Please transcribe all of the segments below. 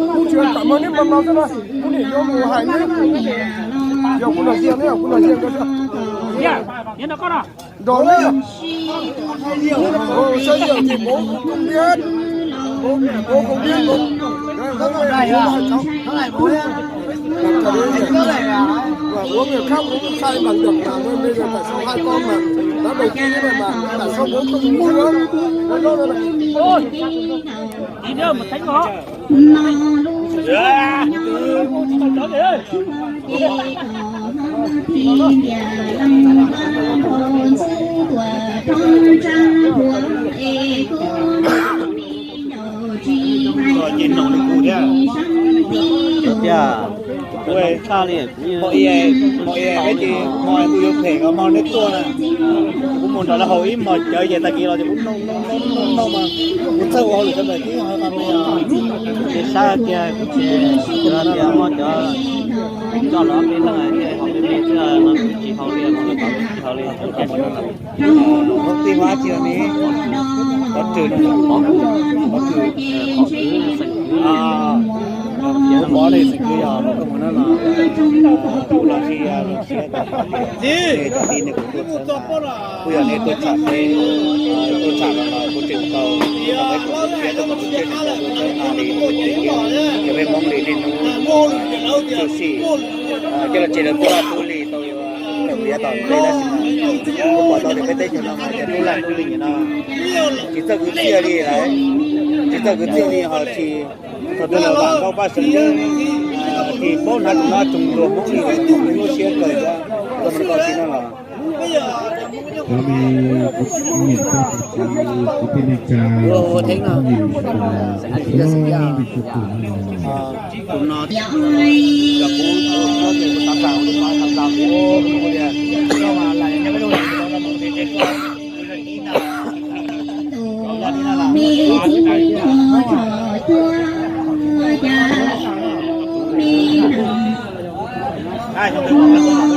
Kuv tsis kam muag neb mas no xwb no, kuv niam yuav mus hais neb. Yog kuv los Ziag ne, yog kuv los Ziag nrog neb. Sab yawm ces pov koom liab, pov koom liab, ua nws khab kuv sai mas ntawm tas me me tam sau hais ko mas, tab đầu tiên mas tam sau pov koom liab. Ces no li kuv thiab. Tiag, hmo i, hmo i peb ces hmo kuv yuav phem os, hmo neb tuaj na. Kuv mus nrog lawv haus ib hmos cawv ces tag kis los ces kuv noj noj noj noj mas kuv txawj ua hauj lwm rau ntawm tib qhov me os. Ces sab tiag kuv ces cov tias muaj cov coj los ob peb leeg thiaj haus me me xwb no, kuv tsis haus li, mus rau tod kuv tsis haus li. Ua tij ua tsis ni, pov rwg, pov rwg, pov rwg, pov rwg xeem kwv, pov rwg xeem kwv yog los koj mus no los, los si los siav, cov tij neej kuv tuaj txhawb, kuj yog nej tuaj tsham peb, tuaj tsham los kuv tseem tau, tau peb kuv siab rau kuv tseem tau tuaj txhawb na li, yog peb Hmoob li nej Hmoob tshwm sim, coj los tsev lawv kuj laj kuj li tau. Piav tom ntej tab sis mas kuv pom tau tias peb teb chaws no mas cov tub laj tub li nim no tsis txawj kwv txhiaj li lawm, tsis txawj kwv txhiaj li ho tsis tau tej los vam nkauj paj seev, tsis paub hnav tsoom nab tsoom luag Hmoob li lawm, lub siab kawg thiab, tsis no los. Cov me, kuv niam tij, kuv tij neej tsa, txhua tus, txhua tus no los. Tus no, kuv, kuv, kuv, kuv, kuv, kuv, kuv, kuv, kuv,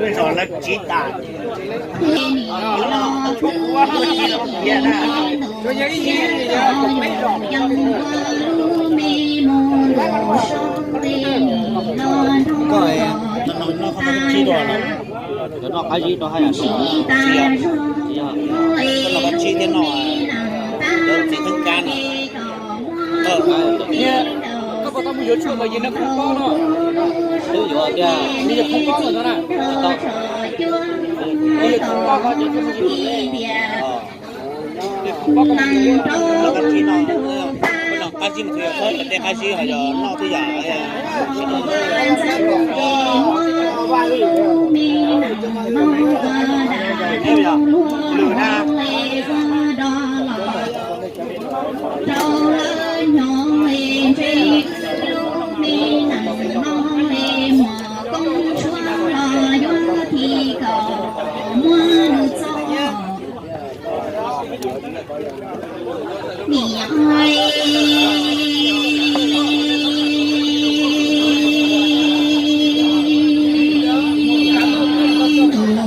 Lawv tsiv tas. Koj noj qab zib rau haj yam, koj noj qab zib thiab noj cov txiv theeb kab no. Koj puas tau mus yuav tshuaj kom yim no kuv paub no. Twb yuav tiag, nws yog phoo koj txog no na. Tsis tau. Nws yog phoo koj txog ces twb mus yuav. Noj qab zib no, noj qab zib mas tsuas yog txhob tej qab zib ho yog noj twb yog. Lwm na. Rau lawv nyob ntshe lub me neeg no es muaj koob tshuaj los yuav thi kom muaj nws txoj niam. Tus me txiv nraug tsom cuab, kuv me nraug xwb es nws hais kom rau qhov sab los kom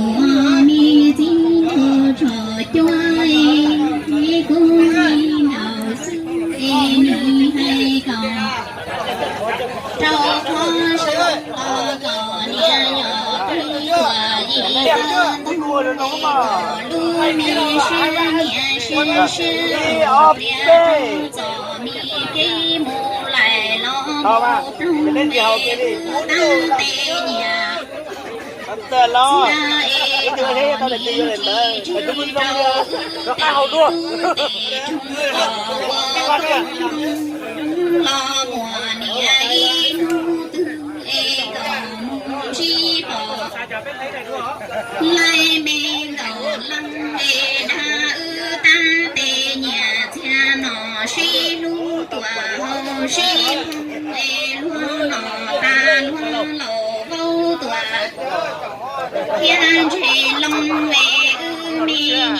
niam yog twb tuaj ib tug lub me siab niam siab siab pliav txom me kev mus lais los Tes nyiam txawj los, ib tug thiab tau daim twg yuav daim ntawd, daim twg zoo rau qab hau dua. Los muaj niam ib hnub twg es kom mus sib pom. Laij me ntaus leej es dag wb tab tes nyiam txiag no sib hlub tuaj hauv sib hlub es luag los tag luag laus vaub tuaj. Thiab ntshe loo es wb me niam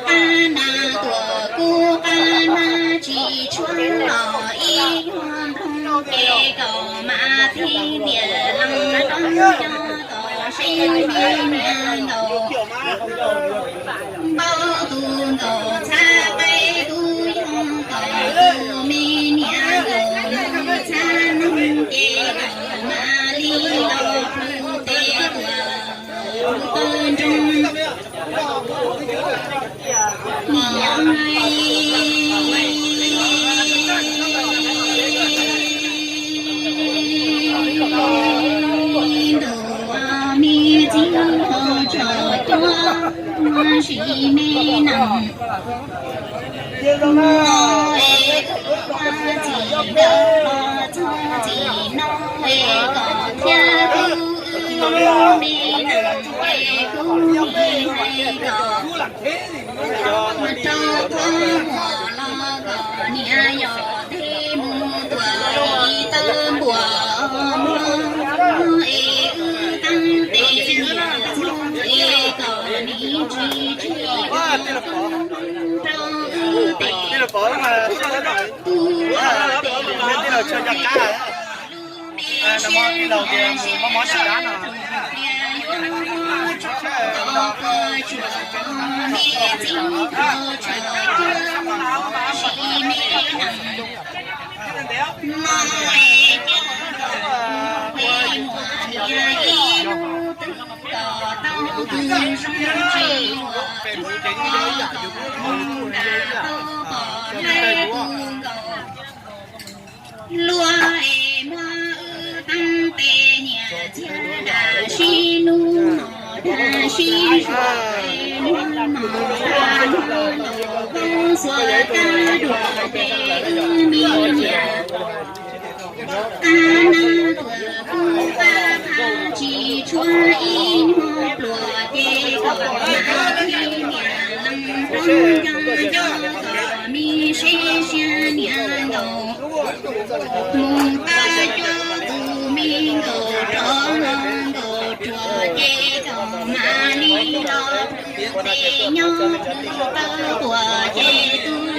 qab na tuaj kub qab na tsis tshuav los ib yuag nploog ces kom mas thiab niam leej roob coj kom seb me niam ntaus npaub tus ntaus txhab qaib tus yog kom tus me niam ntaus txhab neeg ces kom mas li los plhws tes tuaj tus nroog. Ntawm me txiv ho tsom cuab sim me nees. Txij nkawm los txog txij no es kom thiab kuv me nees es kuv hais kom rau qhov muag los kom niam yog tes mus tuaj ib tawb npuas mog es wb tab tes nyiam txog es kom nim tsis tseg rau wb tes tus tes me siab siab tus pliag yuav tso tau koj tsuas me txiv tau tshwm cuab sim me nees. Los es cas los pem muaj niam ib hnub twg kom tau tus zoo tsis luag tsuag kom nram tau pom hlais tus nkaus. Luag es muab wb tab tes nyiam txiag dab sib hnub no dab sib zuag es muab no dab luag laus vaub xuas kab duas ces wb me niam qab na tuaj kub qab qab tsis tshuav ib nyuag pluas ces kom mas thiab niam leej roob nco nco kom me seb siab niam ntaus. Mus qab cuab tus me nkaus rov los nkaus ruam ces kom mas li los plhws tes nyob plhws taw quas ces tus